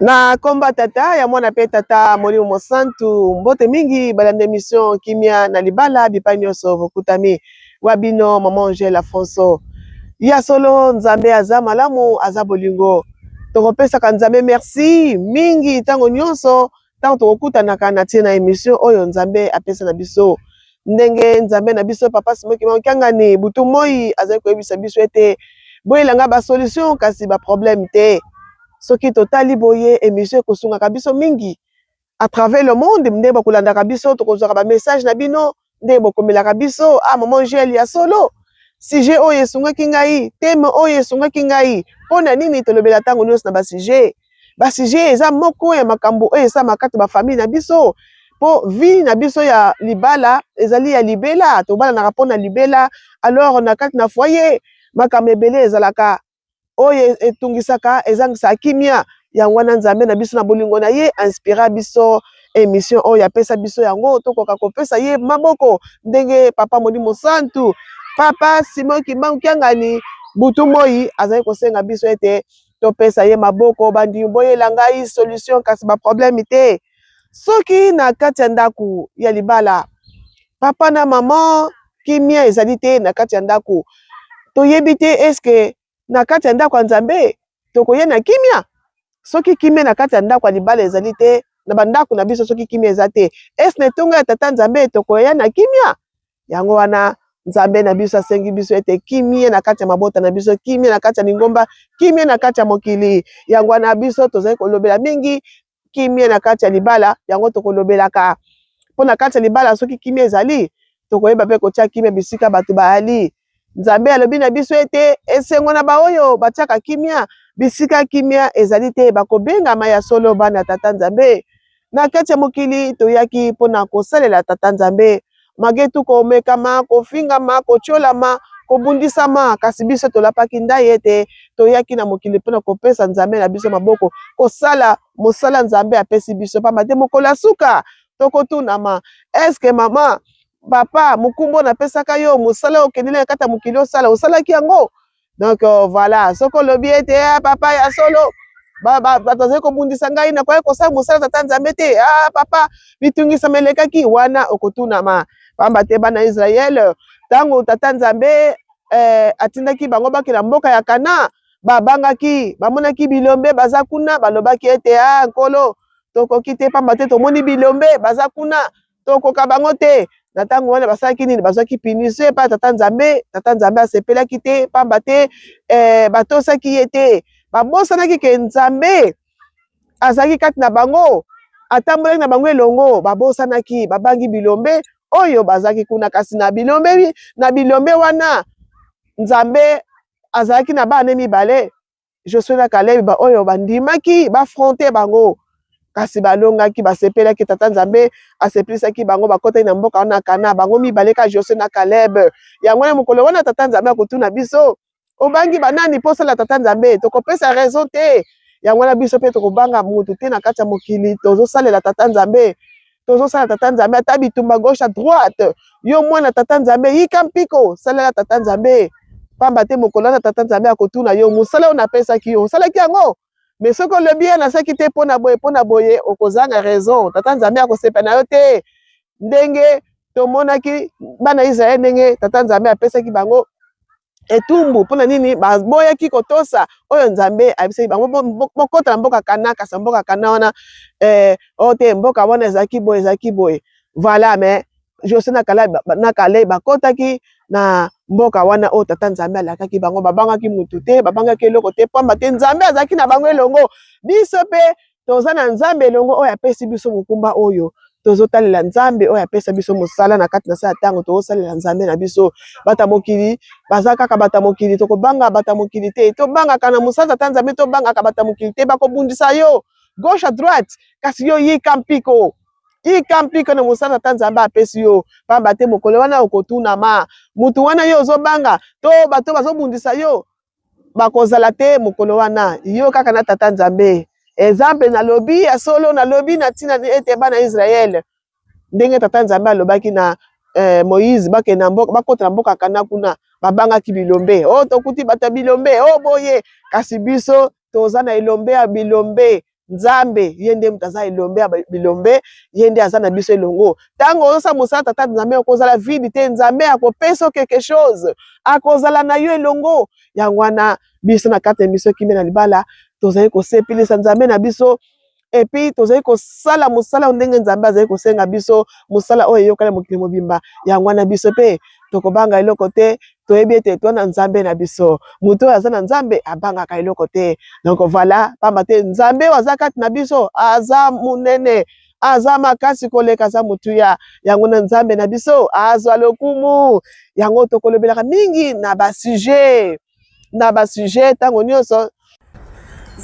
Na komba tata ya mwana pe tata molimo mosantu, mbote mingi balanda emission kimia na libala bipai nyonso bokutami wa bino mama Angèle Afonso. Ya solo Nzambe aza malamu, aza bolingo. Tokopesaka Nzambe merci mingi ntango nyonso ntango tokokutanaka na tie na emission oyo Nzambe apesa na biso. Ndenge Nzambe na biso Papa Simon Kimbangu Kiangani butu moi azali koyebisa biso ete boyela nga ba solution kasi ba problème te. Soki totali boye emission ekosungaka biso mingi à travers le monde nde bokolandaka biso, tokozwaka ba message na bino nde bokomelaka biso ah maman Angèle ya solo sujet oyo esungaki ngai, thème oyo esungaki ngai. Mpo na nini tolobela ntango nyonso na ba sujet? Ba sujet eza moko ya makambo oyo esalama kati ba famille na biso, mpo vie na biso ya libala ezali ya libela, tobalanaka mpo na libela. Alors na kati na foyer makambo ebele ezalaka oyo etungisaka, ezangisaka kimia. Yango wana Nzambe na biso na bolingo na ye inspira biso emission oyo, apesa biso yango tokoka kopesa ye maboko ndenge Papa Molimo Santu Papa Simon Kimbangu Kiangani butu moi azali kosenga biso ete topesa ye maboko. Bandimi boyela ngai solution kasi ba problème te. Soki na kati ya ndako ya libala papa na mama kimia ezali te na kati ya ndako, toyebi te eske na kati ya ndako ya Nzambe tokoya na kimia? Soki kimia na kati ya ndako ya libala ezali te, na bandako na biso soki kimia eza te, eske na etonga ya Tata Nzambe tokoya na kimia? Yango wana Nzambe na biso asengi biso ete kimia na kati ya mabota na biso, kimia na kati ya lingomba, kimia na kati ya mokili. Yango wana biso tozali kolobela mingi kimia na kati ya libala. Yango tokolobelaka mpo na kati ya libala soki kimia ezali, tokoyeba mpe kotia kimia bisika bato bayali. Nzambe alobi na biso ete esengo na baoyo batiaka kimia bisika kimia ezali te, bakobengama ya solo bana Tata Nzambe. Na kati ya mokili toyaki mpo na kosalela Tata Nzambe, magetu komekama, kofingama, kotiolama, kobundisama, kasi biso tolapaki ndai ete toyaki na mokili mpo na kopesa Nzambe na biso maboko, kosala mosala Nzambe apesi biso, pamba te mokolo ya suka tokotunama, eske mama, papa, mokumba napesaka yo, mosala okendeli na kati ya mokili osala, osalaki yango? Donc voilà, soki olobi ete ah, papa ya solo bato bazali kobundisa ngai, nakoki kosala mosala Tata Nzambe te, ah papa, bitungisama elekaki, wana okotunama. Pamba te bana Israele ntango Tata Nzambe atindaki bango bakenda mboka ya Kana, babangaki, bamonaki bilombe baza kuna, balobaki ete ah Nkolo, tokoki te, pamba te tomoni bilombe baza kuna, tokoka bango te. Na ntango wana basalaki nini? Bazwaki punition epai Tata Nzambe. Tata Nzambe asepelaki te, pamba te batosaki ye te. Babosanaki ke Nzambe azalaki kati na bango, atambolaki na bango elongo. Babosanaki, babangi bilombe oyo bazalaki kuna. Kasi na bilombe wana Nzambe azalaki na bana mibale, Josue na Caleb, ba oyo bandimaki bafronte bango, kasi balongaki, basepelaki. Tata Nzambe asepelisaki bango, bakotaki na mboka wana Kana, bango mibale ka Josue na Caleb. Yango wana mokolo wana Tata Nzambe akotuna biso, obangi banani mpo osala Tata Nzambe? Tokopesa raison te. Yango wana biso mpe tokobanga mutu te na kati ya mokili, tozosalela Tata Nzambe, tozosala Tata Nzambe ata bitumba gauche à droite. Yo mwana Tata Nzambe, yika mpiko, salela Tata Nzambe, pamba te mokolo wana Tata Nzambe akotuna yo mosala oyo napesaki yo, osalaki yango? Mais soki olobi ye nasalaki te mpo na boye, mpo na boye, okozanga raison. Tata Nzambe akosepela na yo te. Ndenge tomonaki bana Israele, ndenge Tata Nzambe apesaki bango etumbu mpona nini baboyaki kotosa oyo Nzambe ayebisaki bango, bokota na mboka Kana. Kasi mboka Kana wana oyo te, mboka wana ezalaki boye, ezalaki boye, voilà. Mais Josue na Caleb bakotaki na mboka wana oyo Tata Nzambe alakaki bango. Babangaki mutu te, babangaki eloko te, pamba te Nzambe azalaki na bango elongo. Biso mpe toza na Nzambe elongo oyo apesi biso mokumba oyo tozotalela Nzambe oyo apesa biso mosala na kati na se ya ntango tozosalela Nzambe na biso. Bata mokili baza kaka bata mokili, tokobanga bata mokili te, tobangaka na mosala Tata Nzambe, tobangaka bata mokili te. Bakobundisa yo gauche à droite, kasi yo yika mpiko, yika mpiko na mosala Tata Nzambe apesi yo, pamba te mokolo wana okotunama. Mutu wana yo ozobanga to bato bazobundisa yo bakozala te mokolo wana, yo kaka na Tata Nzambe. Exemple nalobi ya solo, nalobi na ntina ete bana Israele, ndenge Tata Nzambe alobaki na Moïse bakende na mboka, bakota na mboka Kana kuna, babangaki bilombe. O oh, tokuti bato ya bilombe, o oh, boye. Kasi biso toza na elombe ya bilombe. Nzambe ye nde moto aza elombe ya bilombe, ye nde aza na biso elongo. Ntango ozosala mosala tata Nzambe, okozala vide te. Nzambe akopesa yo quelque chose, akozala na yo elongo. Yango wana biso na kati ya biso Kimia na Libala tozali kosepelisa Nzambe na biso, et puis tozali kosala mosala ndenge Nzambe azali kosenga biso, mosala oyo eyokani mokili mobimba. Yango wana biso mpe tokobanga eloko te, toyebi ete toza na Nzambe na biso. Moto oyo aza na Nzambe abangaka eloko te. Donc voilà, pamba te Nzambe oyo aza kati na biso aza monene, aza makasi koleka, aza motuya. Yango na Nzambe na biso azwa lokumu. Yango tokolobelaka mingi na basujet, na basujet ntango nyonso.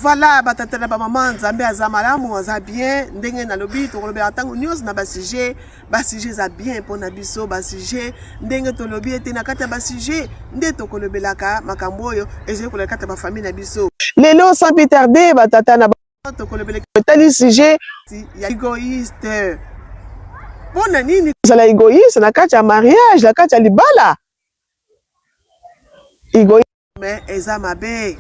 Voilà, batata na bamama, Nzambe aza malamu, aza bien. Ndenge nalobi, tokolobelaka ntango nyonso na basujet. Basujet eza bien mpona biso. Basujet, ndenge tolobi ete na kati ya basujet nde tokolobelaka makambo oyo ezali koleka kati ya bafamille na biso. Lelo, sans plus tarder, batata na tokolobelaka etali sujet ya égoïste. Mpona nini kozala égoïste na kati ya mariage, na kati ya libala? Égoïsme eza mabe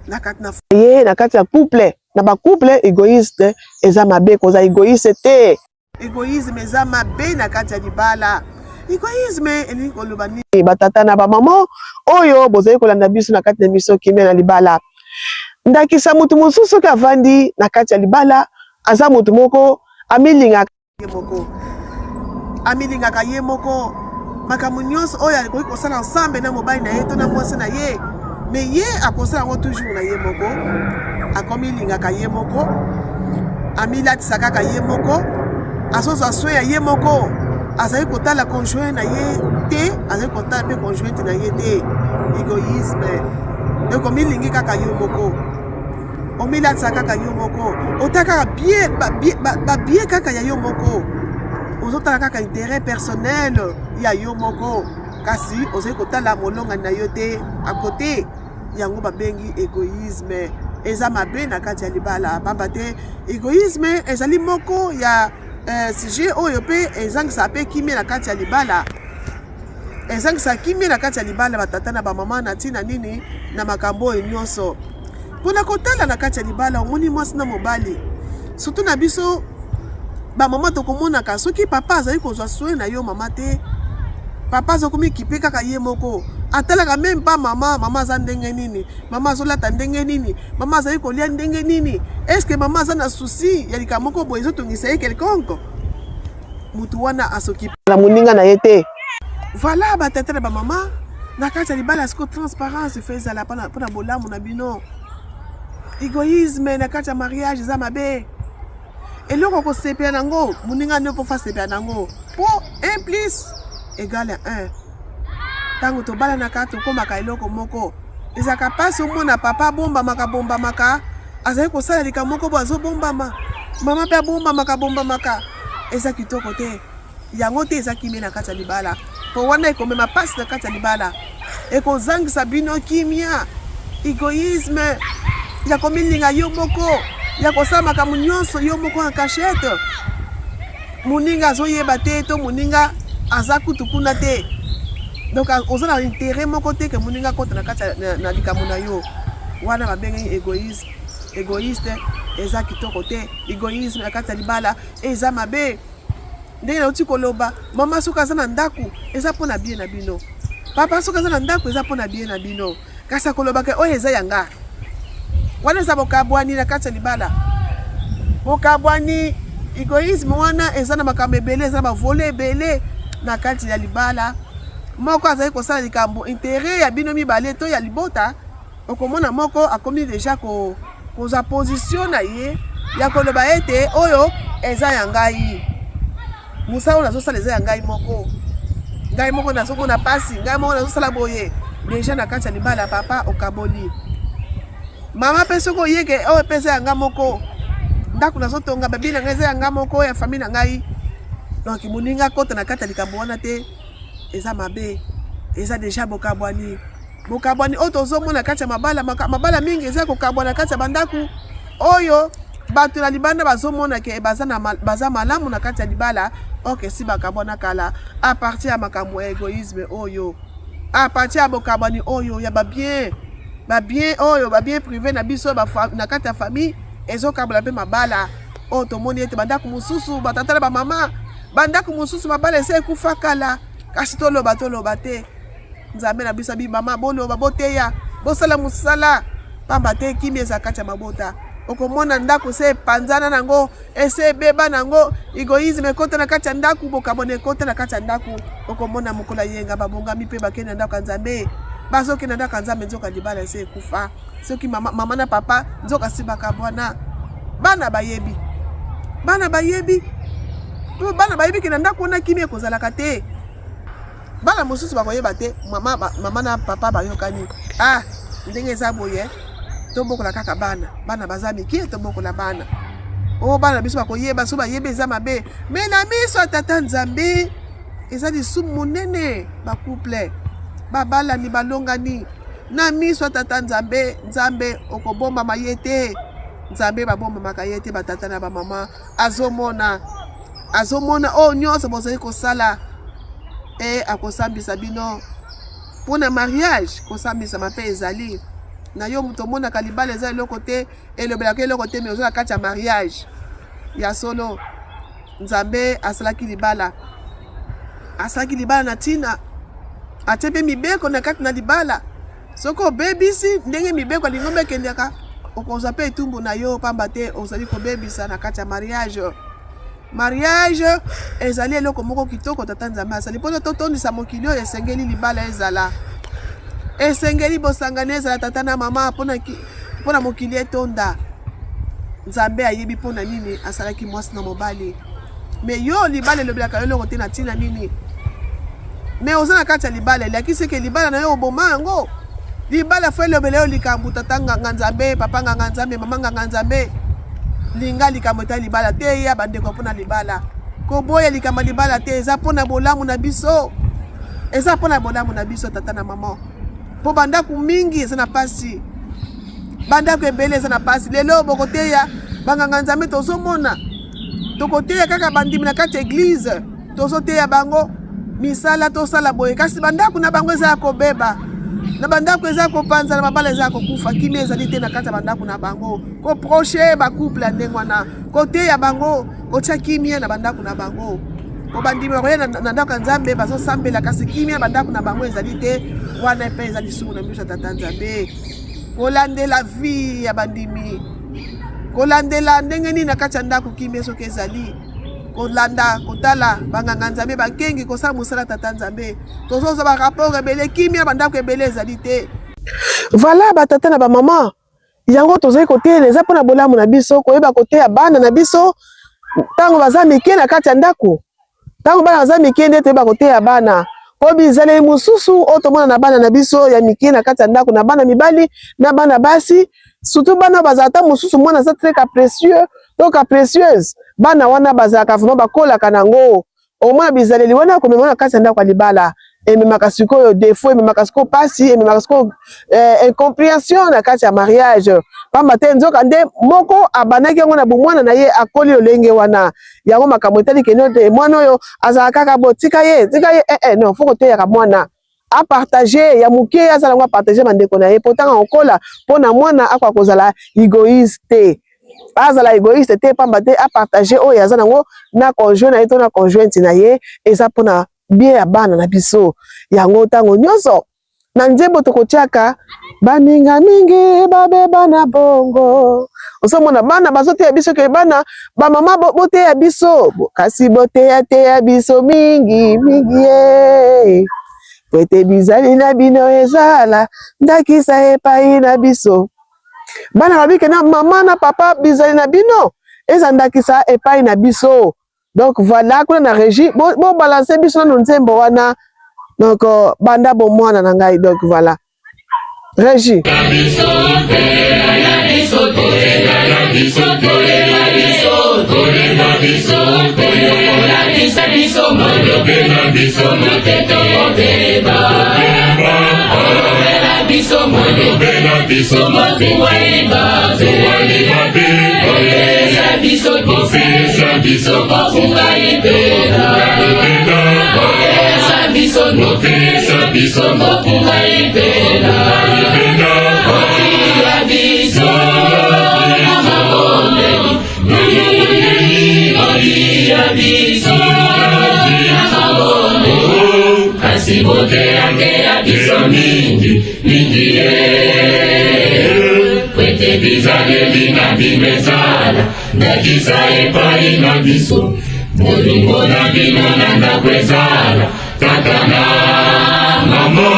na kati na foyer, na kati ya couple, na bacouple. Égoïste eza mabe, kozala égoïste te. Égoïsme eza mabe na kati ya libala. Égoïsme elingi koloba nini? Batata na bamama oyo bozali kolanda biso na kati na biso Kimia na Libala, ndakisa motu mosusu soki avandi na kati ya libala, aza motu moko amilingaka ye moko, amilingaka ye moko. Makambo nyonso oyo akoki kosala ensemble na mobali na ye to na mwasi na ye, mais ye akosala yango toujours na ye moko. Akomilingaka ye moko, amilatisa kaka ye moko, azozwa soin ya ye moko, azali kotala conjoint na ye te, azali kotala mpe conjointe na ye te. Égoïsme, donc omilingi kaka yo moko, omilatisa kaka yo moko, ota kaka bien babien kaka ya yo moko, ozotala kaka intérêt personnel ya yo moko, kasi ozali kotala molongani na yo te à côté. Yango babengi égoïsme. Eza mabe na kati ya libala, pamba te égoïsme ezali moko ya sujet oyo mpe ezangisaka mpe kimia na kati ya libala, ezangisaka kimia na kati ya libala. Batata na bamama, na ntina nini na makambo oyo nyonso? Mpona kotala na kati ya libala, omoni mwasi na mobali, surtout na biso bamama, tokomonaka soki papa azali kozwa soin na yo mama te, papa azokomikipe kaka ye moko, atalaka même pas mama. Mama aza ndenge nini? Mama azolata ndenge nini? Mama azali kolia ndenge nini? Est-ce mama aza na souci ya likambo moko boye ezotungisa ye quelconque? Mutu wana asoki na moninga na ye te. Voilà, batata na bamama, na kati ya libala siko transparence faut ezala mpona bolamu na bino. Égoïsme na kati ya mariage eza mabe. Eloko kosepela nango, moninga nde mpo asepela nango, mpo 1 plus égale 1. Ntango tobalanaka, tokomaka eloko moko. Ezalaka mpasi omona papa abombamaka bombamaka, azali kosala likambo moko bo azobombama, mama mpe abombamaka bombamaka. Eza kitoko te, yango te eza kimia na kati ya libala, mpo wana ekomema mpasi na kati ya libala, ekozangisa bino kimia. Égoïsme ya komilinga yo moko, ya kosala makambo nyonso yo moko en cachette, moninga azoyeba te to moninga aza kutu kuna te. Donc oza na intérêt moko te ke moninga akota na kati na likambo na yo. Wana babengi égoïsme. Égoïste eza kitoko te. Égoïsme na kati ya libala eza mabe. Ndenge nauti koloba, mama soki aza na ndako, eza mpo na bien na bino. Papa soki aza na ndako, eza mpo na bien na bino. Kasi akolobaka oyo eza yanga, wana eza bokabwani na kati ya libala, bokabwani. Égoïsme wana eza na makambo ebele, eza na bavolets ebele na kati ya libala. Moko azali kosala likambo intérêt ya bino mibale to ya libota, okomona moko akomi déjà kozwa position na ye ya koloba ete oyo eza ya ngai, mosala oyo nazosala eza ya ngai moko, ngai moko nazomona mpasi, ngai moko nazosala boye. Déjà na kati ya libala, papa okaboli, mama mpe soki oyeke oyo mpe eza ya ngai moko, ndako nazotonga, babi na ngai eza ya ngai moko, ya famille na ngai, donc moninga akota na kati ya likambo wana te. Eza mabe, eza déjà bokabwani. Bokabwani oyo tozomona kati ya mabala, mabala mingi eza kokabwana kati ya bandako oyo bato na libanda bazomona ke baza malamu na kati ya libala. Ok, si bakabwana kala à partir ya makambo ya egoïsme oyo, à partir ya bokabwani oyo ya babien, babien oyo, babien privé na biso na kati ya famille ezokabola mpe mabala oyo. Tomoni ete bandako mosusu, batata na bamama, bandako mosusu mabala esi ekufa kala. Kasi toloba, toloba te. Nzambe na biso abi mama, boloba, boteya, bosala mosala, pamba te kimia eza kati ya mabota. Okomona ndako se epanzana nango, ese ebeba nango, égoïsme ekota na kati ya ndako, bokabwana ekota na kati ya ndako. Okomona mokolo ayenga, babongami mpe bakende na ndako ya Nzambe, bazokende na ndako ya Nzambe, nzoka libala ese ekufa. Soki mama, mama na papa nzoka si bakabwana, bana bayebi, bana bayebi, mpo bana bayebi ke na ndako wana kimia ekozalaka te. Bana mosusu bakoyeba te mama, mama na papa bayokani. Ah, ndenge eza boye, tobokola kaka bana, bana baza mike, tobokola bana oyo, bana biso bakoyeba. So bayebi eza mabe, mais na miso ya tata Nzambe eza lisumu monene. Bacouple babalani, balongani, na miso ya tata Nzambe, Nzambe okobombama ye te. Nzambe babombamaka ye te. Batata na bamama, azomona, azomona oyo nyonso bozali kosala e akosambisa bino mpona mariage. Kosambisama mpe ezali na yo. Moto omonaka libala eza eloko te, elobelaka eloko te, mais oza na kati ya mariage ya solo. Nzambe asalaki libala, asalaki libala na ntina, atie mpe mibeko na kati na libala. Soki obebisi ndenge mibeko alingi omekendeka, okozwa mpe etumbu na yo, pamba te ozali kobebisa na kati ya mariage. Mariage ezali eloko moko kitoko tata Nzambe asali mpo totondisa mokili oyo. Esengeli libala ezala, esengeli bosangani ezala, tata na mama, mpona mokili etonda. Nzambe ayebi mpona nini asalaki mwasi na mobali. Mais yo, libala elobelaka yo eloko te, na ntina nini? Mais oza na kati ya libala, elakisi eke libala na yo oboma yango. Libala faut elobela yo likambo. Tata nganga Nzambe, papa nganga Nzambe, mama nganga Nzambe, linga likambo etali libala te. Ya bandeko, mpona libala, koboya likambo ya libala te. Eza mpona bolamu na biso, eza mpona bolamu na biso, tata na mama, mpo bandako mingi eza na pasi, bandako ebele eza na pasi lelo. Bokoteya banganga Nzambe, tozomona tokoteya kaka bandimi na kati ya église, tozoteya bango misala, tosala boye, kasi bandako na bango eza ya kobeba, na bandako eza ya kopanzana, mabala eza ya kokufa, kimia ezali te na kati ya bandako na bango. Koproche bacouple ya ndenge wana, koteya bango kotia kimia na bandako na bango, po bandimi bakoya na ndako ya Nzambe, bazosambela, kasi kimia na bandako na bango ezali te. Wana mpe eza lisumu na miso ya tata Nzambe. Kolandela vie ya bandimi, kolandela ndenge nini na kati ya ndako kimia soki ezali, kolanda, kotala banganga Nzambe, bakengi kosala mosala tata Nzambe. Tozozwa barapport ebele, kimia bandako ebele ezali te. Voilà, batata na bamama, yango tozali koteyela, eza mpona bolamu na biso, koyeba koteya bana na biso ntango baza mike na kati ya ndako. Ntango bana baza mike nde toyeba koteya bana, mpo bizaleli mosusu oyo tomona na bana na biso ya mike na kati ya ndako, na bana mibali na bana basi, surtout bana oyo bazala ata mosusu mwana aza très capricieux to capricieuse, bana wana bazalaka vraiment, bakolaka nango. Omona bizaleli wana komema na kati ya ndako ya libala, ememaka sikoyo défaut, ememaka sikoyo pasi, ememaka sikoyo incompréhension na kati ya mariage, pamba te nzoka nde moko abandaki yango na bomwana na ye, akoli lolenge wana. Yango makambo etali kende te, mwana oyo azala kaka bo, tika ye, tika ye. Non, faut koteyaka mwana apartage ya moke, azala yango, apartage bandeko na ye, po ntango akokola, mpo na mwana akoka kozala égoïste te, azala égoïste te, pamba te apartage oyo aza nango na conjoint na ye to na conjointe na ye. Eza mpona bien ya bana na biso. Yango ntango nyonso na nzembo tokotiaka baninga mingi babeba na bongo. Ozomona bana bazoteya biso ke bana bamama, boteya biso, kasi boteyateya biso mingi mingi ye, po ete bizali na bino ezala ndakisa epai na biso. Bana babike na mama na papa, bizali na bino eza ndakisa epai na biso. Donc voilà, kuna na régie bobalance biso nano nzembo wana. Donc banda bomwana na ngai. Donc voilà, régie. Biso biso tolela, biso tolela, biso tolela, biso toyokolakisa biso, molobela biso mote tokoteba, olobela biso, molobela biso motuwaliba, tuwaliba be, opesa biso, opesa. biso kofunga libela Bopesa biso bopesa biso kofunga libela Botia biso na mabondeli Botia biso na mabondeli Kasi boteyateya biso mingi mingi ye Pwete bizaleli na bino ezala ndakisa epai na biso bolingo na bino na ndako ezala tata na mama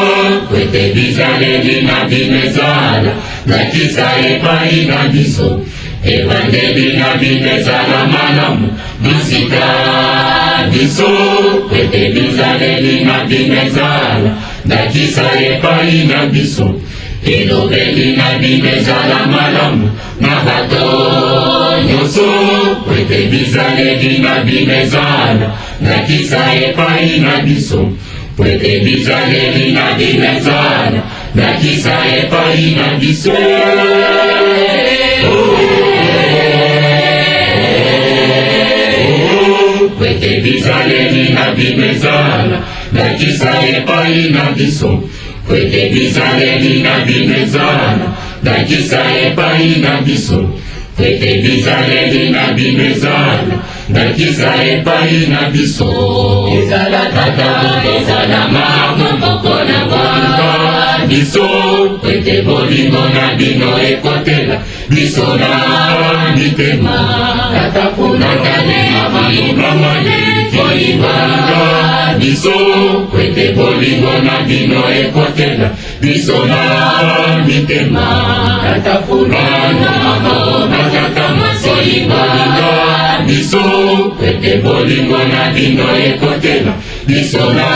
pwete bizaleli na bino ezala ndakisa epai na biso ebandeli na bino ezala malamu bisika biso pwete bizaleli na bino ezala ndakisa epai na biso elobeli na bino ezala malamu na bato nyonso pwete bizaleli na bino ezala ndakisa epai na biso pwete bizaleli na bino ezala ndakisa epai na biso pwete bizaleli na bino ezala ndakisa epai na biso pwete bizaleli na bino ezala ndakisa epai na biso pwete bizaleli na bino ezala ndakisa epai na biso ezala tata ezala mama moko na bolingo biso pwete bolingo na bino ekotela biso na mitema tata kuna mama bolingo biso pwete bolingo na bino ekotela biso na mitema tata kuna tata bolingo biso pwete bolingo na bino ekotela biso na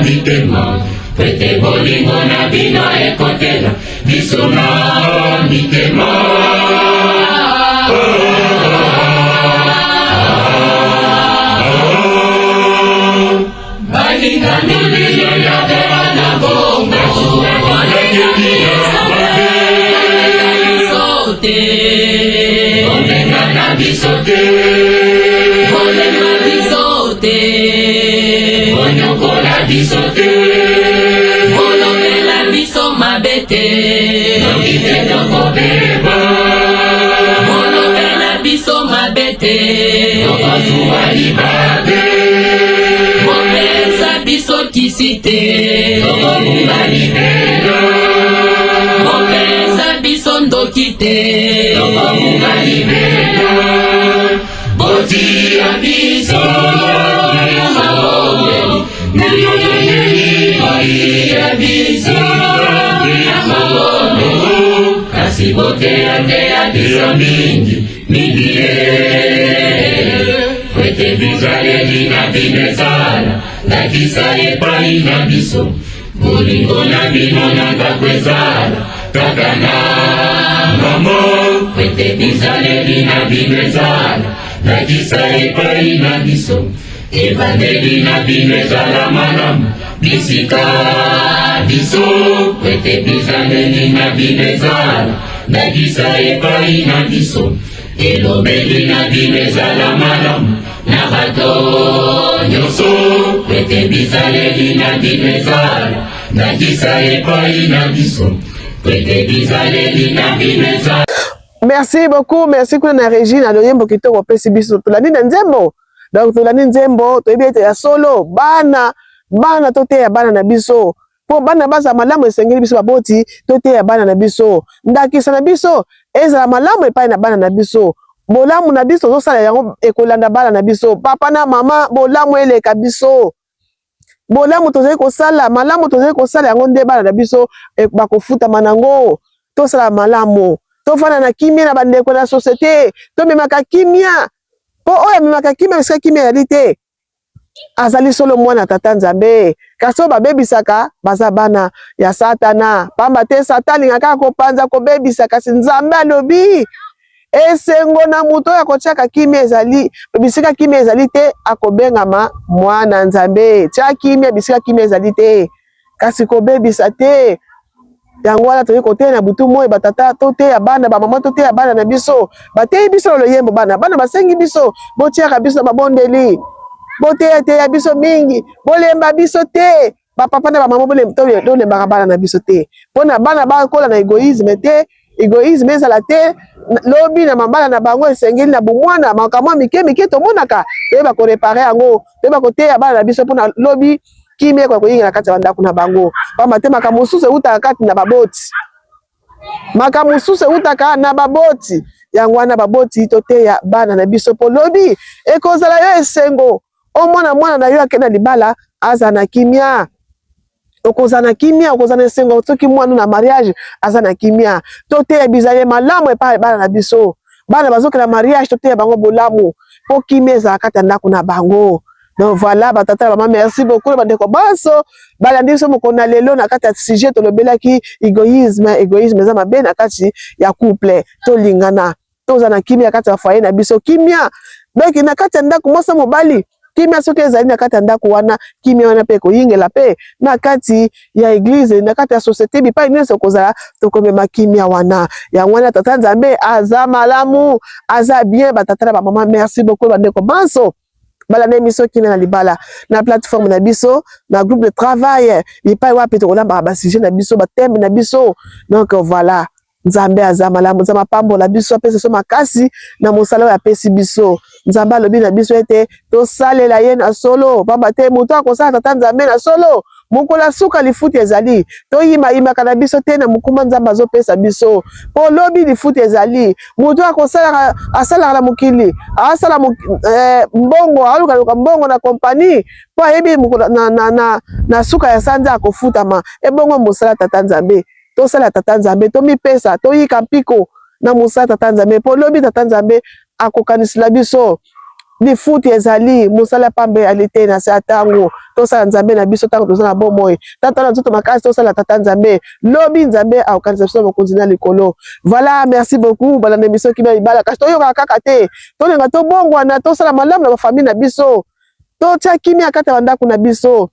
mitema pwete bolingo na bino ekotela biso na mitema balingani bino ya na bongo Bolenga biso te Bolenga biso te Bonyokola biso te Bolobela biso mabe te Noki te tokobeba Bolobela biso mabe te Tokozwa libabe Bopesa biso kisi te Tokobunga libela Bopesa biso ndoki te Tokobunga libela Botia biso na mabondeli Botia biso na mabondeli Kasi boteyateya biso mingi mingi ye Pwete bizaleli na bino ezala ndakisa epai na biso bolingo na bino na ndako ezala tata na mama pwete bizaleli na bino ezala ndakisa epai na biso ebandeli na bino ezala malamu bisika biso pwete bizaleli na bino ezala ndakisa epai na biso elobeli na bino ezala malamu na bato nyonso pwete bizaleli na bino ezala ndakisa epai na biso pwete bizaleli na bino ezala Merci beaucoup, merci kuna na régie na loyembo kitoko opesi biso. Tolandi na nzembo. Donc tolandi nzembo, toyebi ete ya solo bana bana toteya bana na biso mpo bana bazala malamu, esengeli biso baboti toteya bana na biso, ndakisa na biso ezala malamu epai na bana na biso. Bolamu na biso tozosala yango ekolanda bana na biso. Papa na mama, bolamu eleka biso. Bolamu tozali kosala, malamu tozali kosala yango nde bana na biso bakofutama nango. Tosala malamu, tofanda na kimia na bandeko na societe, tomemaka kimia mpo oyo amemaka kimia esika kimia ezali te azali solo mwana tata Nzambe. Kasi oyo babebisaka baza bana ya Satana, pamba te Satan alingaka kaka kopanza kobebisa, kasi Nzambe alobi esengo na moto oyo akotiaka kimia ezali bisika kimia ezali te, akobengama mwana Nzambe. Tia kimia bisika kimia ezali te, kasi kobebisa te. Yango wana toyei koteya na butu moi, batata toteya bana, bamama toteya bana na biso. Bateyi biso na loyembo bana, bana basengi biso botiaka biso na mabondeli, boteyateya biso mingi, bolemba biso te. Bapapa na bamama tolembaka bana na biso te, mpo na bana bakola na egoïsme te, egoïsme ezala te lobi na mabala na bango. Esengeli na bomwana makambo ya mike mike tomonaka, toyeba koréparer yango, toyeba koteya bana na biso mpona lobi kimia ekoka koyingela kati ya bandako na bango. Pamba te makambo mosusu eutaka kati na baboti, makambo mosusu eutaka na baboti. Yango wana baboti toteya bana na biso, mpo lobi ekozala yo esengo omona mwana na yo akende na libala, aza na kimia. Okozala na kimia, okozala na esengo soki mwana na mariage aza na kimia. Toteya bizaleli malamu epai bana na biso. Bana bazokela mariage, toteya bango bolamu mpo kimia ezala kati ya ndako na bango. Donc voilà, batata na mama, merci beaucoup na bandeko banso balandi biso mokolo na lelo na kati ya sujet tolobelaki égoïsme. Égoïsme eza mabe na kati ya couple. Tolingana, toza na kimia kati ya foyer na biso, kimia donc na kati ya ndako, mwasi mobali, kimia soki ezali na kati ya ndako wana, kimia wana mpe ekoyingela mpe na kati ya église, na kati ya société, bipai nyonso ekozala, tokomema kimia wana. Yango wana tata Nzambe aza malamu, aza bien. Batata na bamama, merci beaucoup. Bandeko banso balanda émission Kimia na libala na plateforme na biso, na groupe de travail, bipai wapi tokolambaka basujet na biso, bathème na biso. Donc voilà, Nzambe aza malamu. Nzambe apambola biso, apesa biso makasi na mosala oyo apesi biso. Nzambe alobi na biso ete tosalela ye na solo, pamba te moto akosala tata Nzambe na solo, mokolo ya suka lifuti ezali. Toyimayimaka na biso te na mokuma Nzambe azopesa biso, mpo lobi lifuti ezali. Moto akosalaka, asalaka na mokili, asala mbongo, alukaluka mbongo na kompani mpo ayebi na suka ya sanza akofutama. Ebongo mosala tata Nzambe? Tosala tata Nzambe, tomipesa, toyika mpiko na mosala tata Nzambe, mpo lobi tata Nzambe akokanisela biso lifuti ezali. Mosala pamba eyali te na se ya ntango. Tosala Nzambe na biso ntango toza na bomoi, tata na nzoto makasi, tosala tata Nzambe, lobi Nzambe akokanisa biso na mokonzi na likolo. Voilà, merci beaucoup. Balanda émission Kimia libala, kasi toyokaka kaka te, tolinga tobongwana, tosala malamu na bafamille na biso, totia kimia kati ya bandako na biso,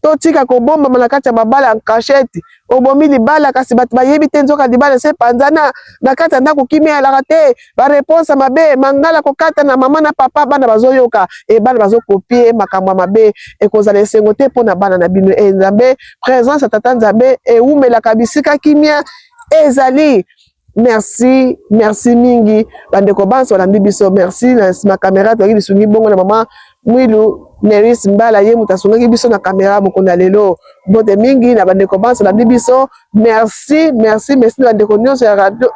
totika kobombama na kati ya mabala ya cachette. Obomi libala kasi bato bayebi te, nzoka libala ese epanzana na kati ya ndako, kimia elaka te, baréponse mabe, mangala, kokata na mama na papa, bana bazoyoka e bana bazocopier makambo ya mabe. Ekozala esengo te mpo na bana na bino. E Nzambe, présence ya tata Nzambe ewumelaka bisika kimia ezali. Merci, merci mingi bandeko banso balandi biso. Merci na nsima caméra toyaki lisungi bongo na mama Mwilu Neris Mbala, ye moto asungaki biso na caméra mokolo ya lelo. Mbote mingi na bandeko banso balandi biso. Merci, merci, merci na bandeko nyonso ya radio,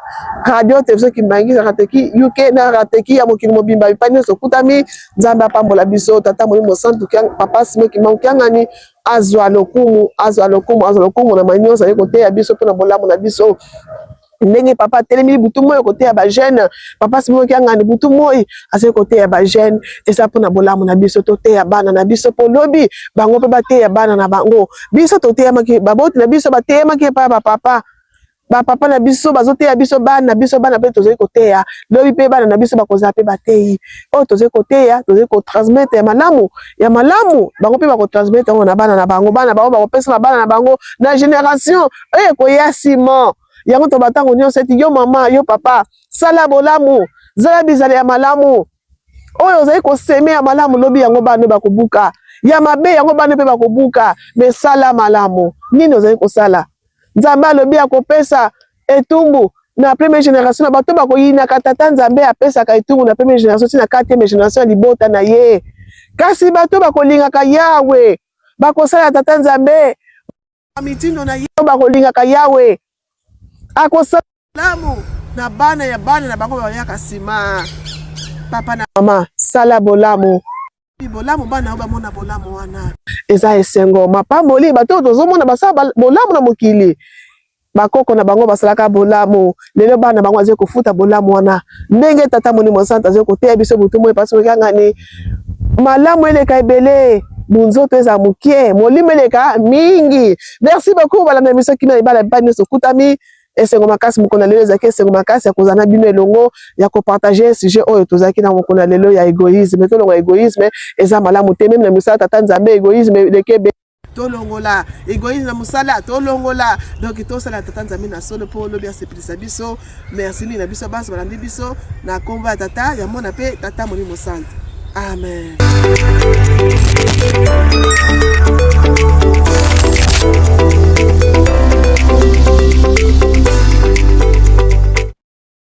radio télévision Kimbangi, Rateki UK na Rateki ya mokili mobimba, bipai nyonso okutami. Nzambe apambola biso. Tata Molimo Santu, papa Simo Kimbangu Kiangani azwa lokumu, azwa lokumu, azwa lokumu na mai nyonso aye koteya biso mpona bolamu na biso. Ndenge papa atelemi butu moi koteya bajeune, papa Simo Kiangani butu moi azali koteya bajeune, eza mpona bolamu na biso. Toteya bana na biso mpo lobi bango mpe bateya bana na bango. Biso toteyamaki, baboti na biso bateyamaki epai ya bapapa, bapapa na biso bazoteya biso, bana biso, bana mpe tozali koteya. Lobi mpe bana na biso bakozala mpe bateyi. Oyo tozali koteya, tozali kotransmettre ya malamu, ya malamu, bango mpe bakotransmettre yango na bana na bango, bana bango bakopesa na bana na bango, na génération oyo ekoya nsima. Yango to batango nyonso eti yo mama, yo papa, sala bolamu, zala bizala ya malamu. Oyo ozali kosemer ya malamu, lobi yango bana bakobuka. Ya mabe, yango bana mpe bakobuka. Mais sala malamu. Nini ozali kosala? Nzambe alobi akopesa etumbu na première génération na bato bakoyinaka tata Nzambe. Apesaka etumbu na première génération ntina quatrième génération ya libota na ye. Kasi bato bakolingaka Yawe, bakosala tata Nzambe mitindo na ye, bakolingaka Yawe, akosala bolamu na bana ya bana na bango bayaka nsima. Papa na mama, sala bolamu, bolamu, bana oyo bamona bolamu wana, eza esengo, mapamboli. Bato oyo tozomona basala bolamu na mokili, bakoko na bango basalaka bolamu, lelo bana bango azali kofuta bolamu wana. Ndenge tata Molimo Santu azali koteya biso butu moi, pasi okangani malamu eleka ebele, bunzoto eza mokie, molimo eleka mingi. Merci beaucoup balanda biso Kimia libala bipai nyonso okutami. Esengo makasi mokolo na lelo, ezalaki esengo makasi ya kozala na bino elongo, ya kopartager sujet oyo tozalaki na mokolo na lelo ya égoïsme. Tolonga égoïsme, eza malamu te. Même na misala tata Nzambe, égoïsme eleki ebele. Tolongola egoïsme na mosala, tolongola. Donc tosala Tata Nzambe na solo mpo lobi asepelisa biso. Merci mingi na biso banso balandi biso na nkombo ya Tata, ya Mwana mpe Tata Molimo Santu. Amen.